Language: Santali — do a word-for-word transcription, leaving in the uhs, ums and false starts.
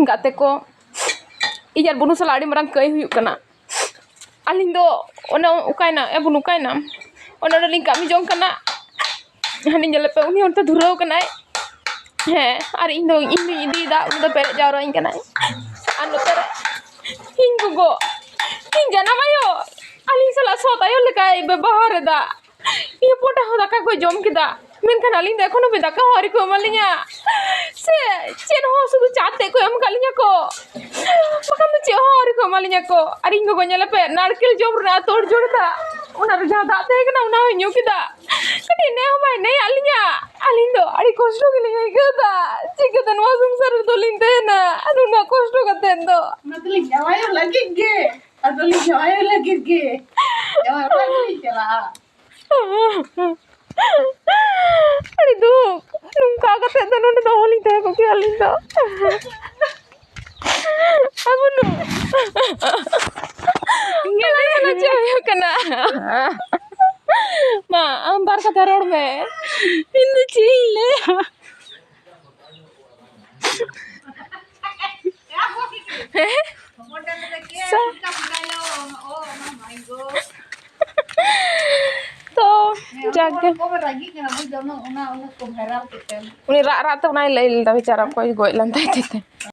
ᱜᱟᱛᱮ ᱠᱚ, ᱤᱧ ᱟᱨ ᱵᱩᱱᱩ ᱥᱟᱞᱟᱜ ᱟᱹᱰᱤ ᱢᱟᱨᱟᱝ ᱠᱟᱹᱭ ᱦᱩᱭᱩᱜ ᱠᱟᱱᱟ᱾ ᱟᱹᱞᱤᱧ ᱫᱚ ᱚᱱᱮ ᱚᱠᱟᱭᱱᱟ, ᱮ ᱵᱩᱱᱩ, ᱚᱠᱟᱭᱱᱟᱢ? ᱚᱱᱮ ᱚᱸᱰᱮ ᱞᱤᱧ ᱠᱟᱹᱢᱤ ᱡᱚᱝ ᱠᱟᱱᱟ᱾ ᱦᱟᱹᱱᱤ ᱧᱮᱞᱮ ᱯᱮ, ᱩᱱᱤ ᱚᱱᱛᱮ ᱫᱷᱩᱨᱟᱹᱣ ᱠᱟᱱᱟᱭ᱾ ᱦᱮᱸ, ᱟᱨ ᱤᱧ ᱫᱚ, ᱤᱧ ᱫᱩᱧ ᱤᱫᱤᱭᱮᱫᱟ, ᱩᱱᱤ ᱫᱚ ᱯᱮᱨᱮᱡ ᱡᱟᱣᱨᱟᱧ ᱠᱟᱱᱟᱭ᱾ ᱟᱨ ᱱᱚᱛᱮ ᱨᱮ ᱤᱧ ᱜᱚᱜᱚ, ᱤᱧ ᱡᱟᱱᱟᱢ ᱟᱭᱳ, ᱟᱹᱞᱤᱧ ᱥᱟᱞᱟᱜ ᱥᱚᱛ ᱟᱭᱳ ᱞᱮᱠᱟᱭ ᱵᱮᱵᱚᱦᱟᱨ ᱮᱫᱟ᱾ ᱤᱧ ᱦᱚᱯᱚᱱ ᱦᱚᱸ ᱫᱟᱠᱟ ᱠᱚᱭ ᱡᱚᱢ ᱠᱮᱫᱟ, ᱢᱮᱱᱠᱷᱟᱱ ᱟᱹᱞᱤᱧ ᱫᱚ ᱮᱠᱷᱚᱱ ᱦᱟᱹᱵᱤᱡ ᱫᱟᱠᱟ ᱦᱚᱸ ᱟᱹᱣᱨᱤ ᱠᱚ ᱮᱢᱟᱞᱤᱧᱟ᱾ ᱥᱮ ᱪᱮᱫ ᱦᱚᱸ, ᱥᱩᱫᱷᱩ ᱪᱟ ᱛᱮᱫ ᱠᱚ ᱮᱢ ᱟᱠᱟᱫ ᱞᱤᱧᱟ ᱠᱚ, ᱵᱟᱠᱷᱟᱱ ᱫᱚ ᱪᱮᱫ ᱦᱚᱸ ᱟᱹᱣᱨᱤ ᱠᱚ ᱮᱢᱟᱞᱤᱧᱟ ᱠᱚ᱾ ᱟᱨ ᱤᱧ ᱜᱚᱜᱚ ᱧᱮᱞᱮ ᱯᱮ, ᱱᱟᱲᱠᱮᱞ ᱡᱚᱢ ᱨᱮᱱᱟᱜ ᱛᱳᱲ ᱡᱳᱲ ᱮᱫᱟ, ᱚᱱᱟ ᱨᱮ ᱡᱟᱦᱟᱸ ᱫᱟᱜ ᱛᱟᱦᱮᱸ ᱠᱟᱱᱟ ᱚᱱᱟ ᱦᱚᱸᱭ ᱧᱩ ᱠᱮᱫᱟ᱾ ᱠᱟᱹᱴᱤᱡ ᱱᱮ ᱦᱚᱸ ᱵᱟᱭ ᱱᱮᱭᱟᱜ ᱞᱤᱧᱟ᱾ ᱟᱹᱞᱤᱧ ᱫᱚ ᱟᱹᱰᱤ ᱠᱚᱥᱴᱚ ᱜᱮᱞᱤᱧ ᱟᱹᱭᱠᱟᱹᱣ ᱮᱫᱟ᱾ ᱪᱤᱠᱟᱹᱛᱮ ᱱᱚᱣᱟ ᱥᱚᱝᱥᱟᱨ ᱨᱮᱫᱚ ᱞᱤᱧ ᱛᱟᱦᱮᱱᱟ ᱱᱩᱱᱟᱹᱜ ᱠᱚᱥᱴᱚ ᱠᱟᱛᱮᱫ ᱫᱚ? ᱚᱱᱟ ᱫᱚᱞᱤᱧ ᱡᱟᱶᱟᱭᱚᱜ ᱞᱟᱹᱜᱤᱫ ᱜᱮ, ᱟᱫᱚᱞᱤᱧ ᱡᱟᱶᱟᱭᱚᱜ ᱞᱟᱹᱜᱤᱫ ᱜᱮ, ᱡᱟᱶᱟᱭ ᱚᱲᱟᱜ ᱜᱮᱞᱤᱧ ᱪᱟᱞᱟᱜᱼᱟ᱾ ᱟᱹᱰᱤ ᱫᱩᱠ, ᱱᱚᱝᱠᱟ ᱠᱟᱛᱮᱫ ᱫᱚ ᱱᱚᱰᱮ ᱫᱚ ᱚᱦᱚᱞᱤᱧ ᱛᱟᱦᱮᱸ ᱠᱚᱜ ᱠᱮᱭᱟ ᱟᱹᱞᱤᱧ ᱫᱚ᱾ ᱟᱵᱚ ᱱᱚ-, ᱧᱮᱞ ᱢᱮ ᱪᱮᱫ ᱦᱩᱭᱩᱜ ᱠᱟᱱᱟ᱾ ᱢᱟ, ᱟᱢ ᱵᱟᱨ ᱠᱟᱛᱷᱟ ᱨᱚᱲ ᱢᱮ᱾ ᱤᱧ ᱫᱚ ᱪᱮᱫ ᱤᱧ ᱞᱟᱹᱭᱟ? ᱦᱮᱸ? ᱥᱟ-, ᱛᱚ, ᱡᱟᱠ ᱜᱮ᱾ ᱩᱱᱤ ᱨᱟᱜ ᱨᱟᱜ ᱛᱮ ᱚᱱᱟᱭ ᱞᱟᱹᱭ ᱞᱮᱫᱟ, ᱵᱮᱪᱟᱨᱟ ᱚᱠᱚᱭ ᱜᱚᱡ ᱞᱮᱱ ᱛᱟᱭ ᱛᱮ᱾